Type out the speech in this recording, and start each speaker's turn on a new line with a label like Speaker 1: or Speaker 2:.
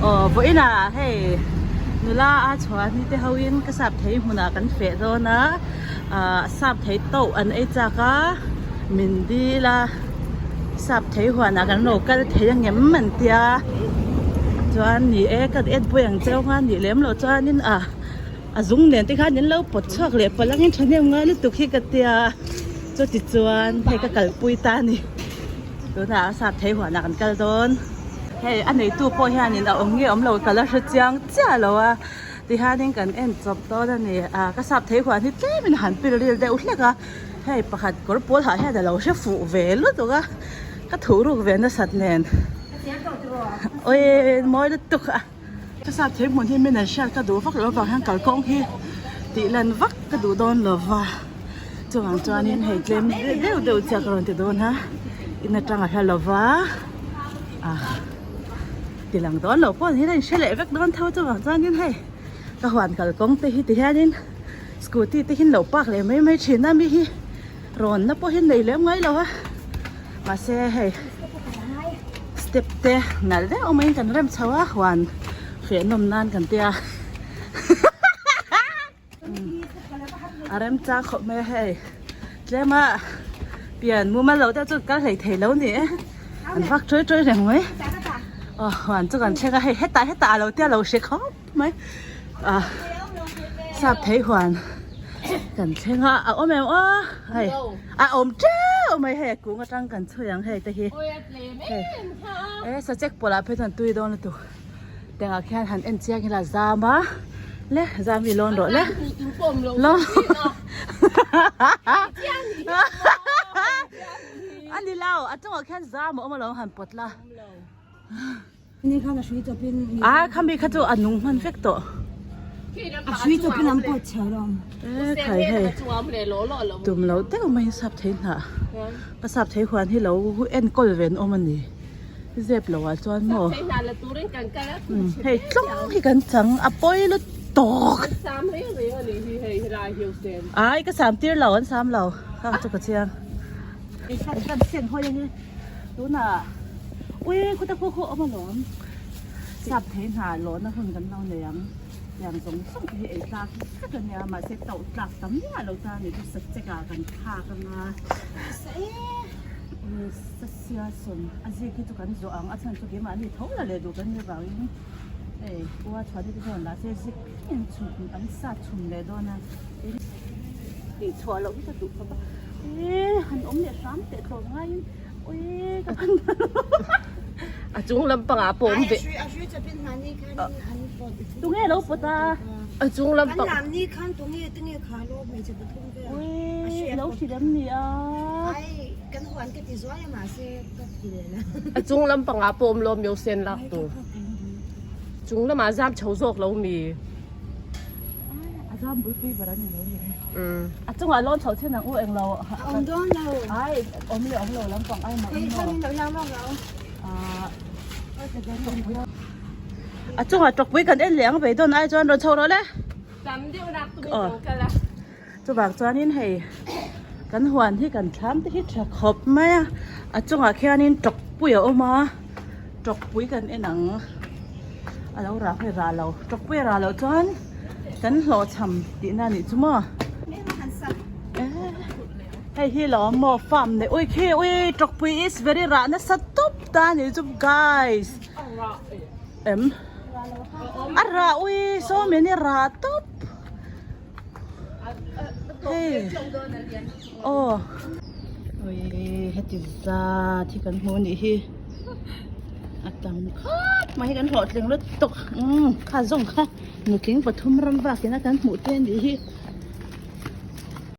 Speaker 1: Aw vawiinah hei nula a chhuah ni te hoin ka sap thei hmunah kan feh dawn a ah sap thei tauh an ei chak a min dil a sap thei huanah kan lo kal thei angem an tia chuan ni e ka en pawh ang cheu nga nih lem loh chuanin ah a zung nen te khan in lo pawt chhuak leh palh angin thahnem ngai lutuk hi ka tia chuti chuan hei ka kalpui ta a ni. Tunah a sap thei huanah kan kal dawn. Hei a neitu pawh hianin a awm nge awm lo ka la hre chiang chiah lo a tihianin kan en chawp dawn a ni. Ah ka sap thei huan hi tlemin han pil ril deuh hlek a hei pakhat kawr pawl hah hian a lo hre fuh ve lutuk a ka thuh ruk ve nasat nen awii mawi lutuk a. Ka sap thei hmun hi min an hriat ka duh vak loh avang hian kalkawng hi tih lan vak ka duh dawn lo va chuvang chuanin hei tlem deuh deuh chiah ka rawn ti dawn a in atang a hla lo va ah ti lang dawn lo pawh ni hian a inhre leh vek dawn tho chuvang chuanin hei ka huan kalkawng te hi ti hianin scooty te hi an lo park leh mai mai thin a mi hi rawn na pawh hi an nei lem ngai lo a mahse hei. Step te nalh deuh maiin kan rem chho a huan feh nawm nan kan tia a rem chang khawp mai a hei tlem a pian mumal loh deuh chu kal hlei thei lo ni e an vak tawi tawi reng mai aw huan chu kan thleng a hei hetah hetah a lo tia lo hre khawp mai a sap thei huan kan thleng a a awm em aw hei a awm teuh mai hei a kung atang kan chhui ang hei te hi hei e sachek pawlah phei chuan tui dawn lutuk tengah khian han en chiang ila zam a le zam hi lawn rawh le lawn a ni lo a chungah khian zam a awm alawm han pawt la.
Speaker 2: Ni khan a hrui chawpin
Speaker 1: A khami kha chu a nung hman vek tawh.
Speaker 2: A hrui chawpin an pawt chhe alawm.
Speaker 1: E khai hei tum lo deuh mai sap thei hnah ka sap thei huan hi lo enkawl ve an awm a ni zep lo ah chuan maw hei tlawng hi kan chang a pawi lutuk ai ka sam tir lo an sam lo khang chu ka chiang. Tunah ui khuta khaw khaw awm alawm sap thei hna lawhna hun kan lo nei ang tiang zawng zawng te hi ei tlak vek a nia mahse tauh tlak tam miah lo ta a ni chu sachek ah kan thlak anga ui sasia sawn a zik hi chu kan zawh ang a chhan chu keimahni tho la leh duh kan nih avangin hei ua chhuah te chuan lah se zik thlengin chhum an sat chhum leh dawn a tih chhuah loh hi ka duh khawp a e han awm leh hram teh tlawm ngaiin ui ka pan
Speaker 3: a chung lampangah pawh awm ve
Speaker 2: A hrui chawpin mahni khan an pawt
Speaker 1: tunge lo pawt a
Speaker 3: a chung lampang
Speaker 2: An lam ni khan tunge tunge kha lo hmeichhe pathum vel
Speaker 1: ui lo hrilh em ni a
Speaker 2: ai kan huan ka ti zuai a mahse ka ti leh la
Speaker 3: a chung lampangah pawh awm lo miau sen lak tur chung lamah zam chho zawk lo mi.
Speaker 1: A zam bulpui ber a ni lo ni. A chungah lawn chhoh chin ang u eng lo.
Speaker 2: A awm dawn lo.
Speaker 1: Ai awm leh awm lo lampang ai mah
Speaker 2: in maw. Lo lang lawk lo.
Speaker 1: A chungah tawkpui kan en leh ang ve dawn ai chuan rawn chho rawh le.
Speaker 3: Tam deuh rak tu min lo kal a.
Speaker 1: Chuvang chuanin hei kan huan hi kan thlam te hi tha khawp mai a. A chungah khianin tawkpui a awm a. Tawkpui kan en ang. A lo rah nge rah lo. Tawkpui a rah loh chuan kan hlawhchham tihna a nih chu maw. Hei hi lo awm maw farm nei ui khi ui tawkpui is very rah nasa tawp ta a nih chu guys. Em a rah ui so many rah tawp. Hei aw ui heti zat hi kan hmu anih hi a tam khawp mai hi kan hlawhtling lutuk umm kha zawng kha nutling pathum ram vakin a kan hmuh te anih hi.